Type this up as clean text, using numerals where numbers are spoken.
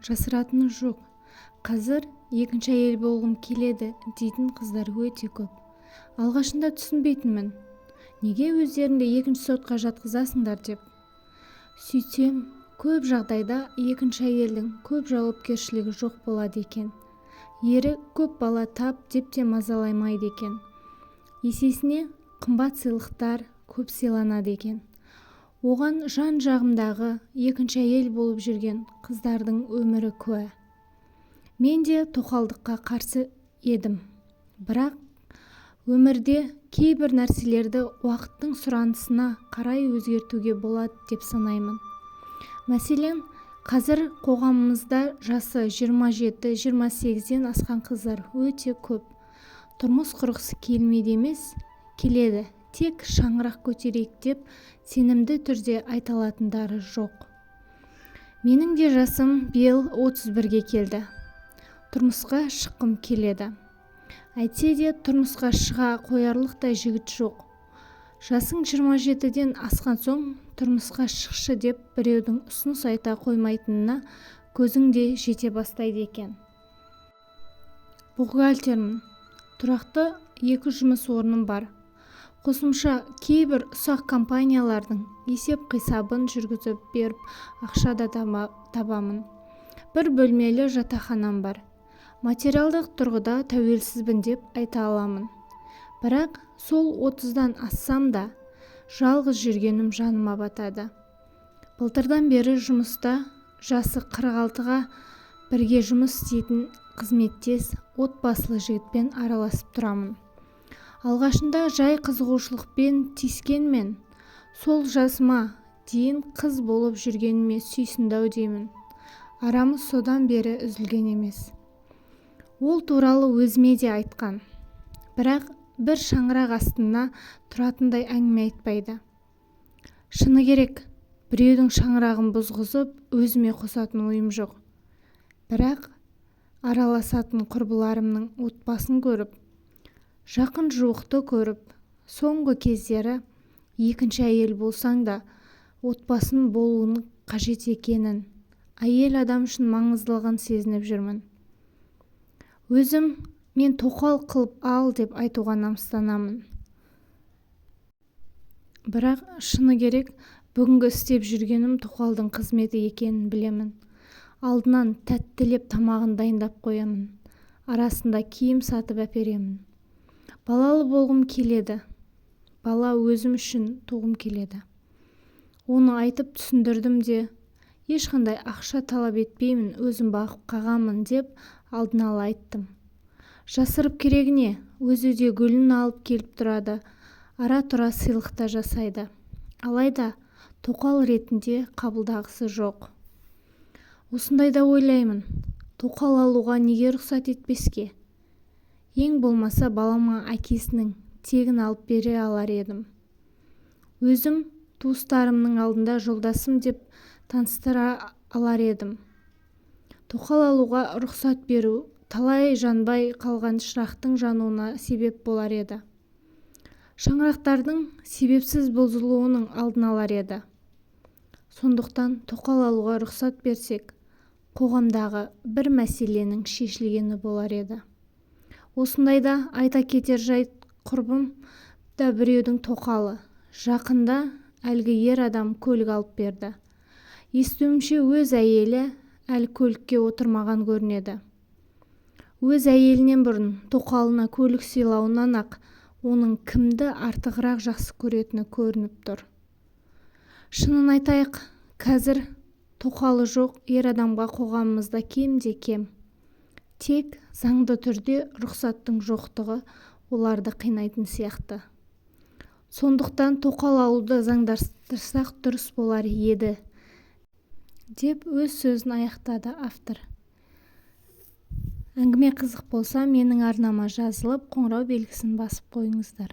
Жасыратыны жоқ, қазір екінші әйел болғым келеді дейтін қыздар өте көп. Алғашында түсінбейтінмін, неге өздеріңді екінші сортқа жатқызасыңдар деп. Сөйтсем, көп жағдайда екінші әйелдің көп жауапкершілігі жоқ болады екен. Ері көп бала тап деп те мазаламайды екен. Есесіне қымбат сыйлықтар көп сыйланады екен. Оған жан-жағымдағы екінші әйел болып жүрген қыздардың өмірі куә. Мен де тоқалдыққа қарсы едім. Бірақ өмірде кейбір нәрселерді уақыттың сұранысына қарай өзгертуге болады деп санаймын. Мәселен, қазір қоғамымызда жасы 27-28-ден асқан қыздар өте көп. Тұрмыс құрғысы келмейді емес, келеді. Тек шаңырақ көтерейік деп сенімді түрде айта алатындары жоқ. Менің де жасым биыл 31-ге келді. Тұрмысқа шыққым келеді. Әйтсе де тұрмысқа шыға қоярлықтай жігіт жоқ. Жасың 27-ден асқан соң тұрмысқа шықшы деп біреудің ұсыныс айта қоймайтынына көзің де жете бастайды екен. Бухгалтермін. Тұрақты 2 жұмыс орным бар. Қосымша кейбір ұсақ компаниялардың есеп-қисабын жүргізіп беріп ақша да табамын. Бір бөлмелі жатақханам бар. Материалдық тұрғыда тәуелсізбін деп айта аламын. Бірақ сол 30-дан ассам да жалғыз жүргенім жаныма батады. Былтырдан бері жұмыста жасы 46-ға бірге жұмыс істейтін қызметтес отбасылы жігітпен араласып тұрамын. Алғашында жай қызығушылықпен тиіскенмен, сол жасыма дейін қыз болып жүргеніме сүйсінді-ау деймін. Арамыз содан бері үзілген емес. Ол туралы өзіме де айтқан. Бірақ бір шаңырақ астына тұратындай әңгіме айтпайды. Шыны керек, біреудің шаңырағын бұзғызып, өзіме қосатын ойым жоқ. Бірақ араласатын құрбыларымның отбасын көріп, жақын жуықты көріп, соңғы кездері екінші әйел болсаң да отбасын болуының қажет екенін, әйел адам үшін маңыздылығын сезініп жүрмін. Өзім мен тоқал қылып ал деп айтуға намыстанамын. Бірақ шыны керек, бүгінгі істеп жүргенім тоқалдың қызметі екенін білемін. Алдынан тәттілеп тамағын дайындап қоямын. Арасында киім сатып әперемін. Балалы болғым келеді. Бала өзім үшін туғым келеді. Оны айтып түсіндірдім де, ешқандай ақша талап етпеймін, өзім бағып қағамын деп алдын ала айттым. Жасырып керегіне, өзі де гүлін алып келіп тұрады, ара-тұра сыйлық та жасайды. Алайда тоқал ретінде қабылдағысы жоқ. Осындайда ойлаймын, тоқал алуға неге рұқсат етпеске? Ең болмаса балама әкесінің тегін алып бере алар едім. Өзім туыстарымның алдында жолдасым деп таныстыра алар едім. Тоқал алуға рұқсат беру талай жанбай қалған шырақтың жануына себеп болар еді. Шаңырақтардың себепсіз бұзылуының алдын алар еді. Сондықтан тоқал алуға рұқсат берсек, қоғамдағы бір мәселенің шешілгені болар еді. Осындайда айта кетер жайт, құрбым да біреудің тоқалы. Жақында әлгі ер адам көлік алып берді. Естуімше, өз әйелі әлі көлікке отырмаған көрінеді. Өз әйелінен бұрын тоқалына көлік сыйлауынан-ақ оның кімді артығырақ жақсы көретіні көрініп тұр. Шынын айтайық, қазір тоқалы жоқ ер адамға қоғамымызда кемде кем. Тек заңды түрде рұқсаттың жоқтығы оларды қинайтын сияқты. Сондықтан тоқал алуды заңдастырсақ дұрыс болар еді, деп өз сөзін аяқтады автор. Әңгіме қызық болса, менің арнама жазылып, қоңырау белгісін басып қойыңыздар.